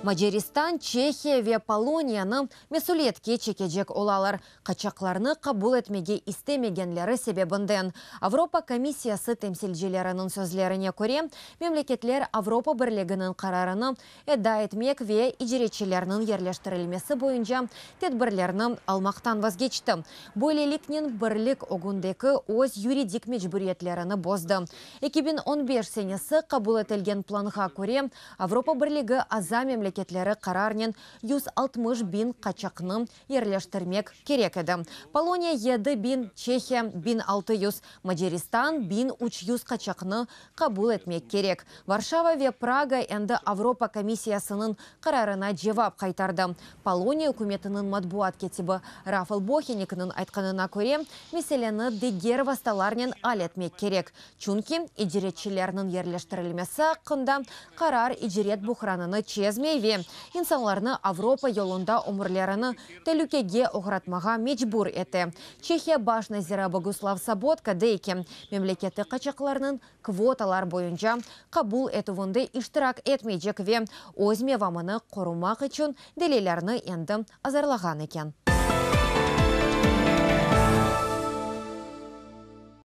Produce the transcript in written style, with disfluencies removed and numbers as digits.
Macaristan, Çehiya ve Poloniyanı mesüliyetke çekecek olalar, qaçaqlarnı qabul etmege istemegenleri sebebinden. Avropa komissiyası temsilcileriniñ sözlerine köre, memleketler Avropa Birliginiñ qararını eda etmek ve icretçilerniñ yerleştirilmesi boyunca tedbirlerni almaqtan vazgeçti. Böyleliknen, Birlik ögündeki öz yuridik mecburiyetlerini bozdı. 2015 senesi qabul etilgen planğa köre, Avropa Birligi aza memleketleri qararnen 160 biñ qaçaqnı yerleştirmek kerek edi. Poloniya 7000, Çehiya 1600, Macaristan 1300 qaçaqnı qabul etmek kerek. Varşava ve Praga endi Avropa komissiyasınıñ qararına cevap qaytardı. Poloniya ükümetiniñ matbuat kâtibi Rafal Bohenikniñ aytqanına köre, meseleni diger vastalarnen al etmek kerek, çünki icretçilerniñ yerleştirilmesi aqqında qarar icret buhranını çezmey ve insanlarnı Avropa yolunda ömürlerini telükege oğratmağa mecbur ete. Çehiya baş naziri Boguslav Sobotka dey ki, memleketi qaçaqlarnıñ kvotalar boyunca qabul etüvinde iştirak etmeycek ve öz mevamını qorumaq içün delillerni endi azırlağan eken.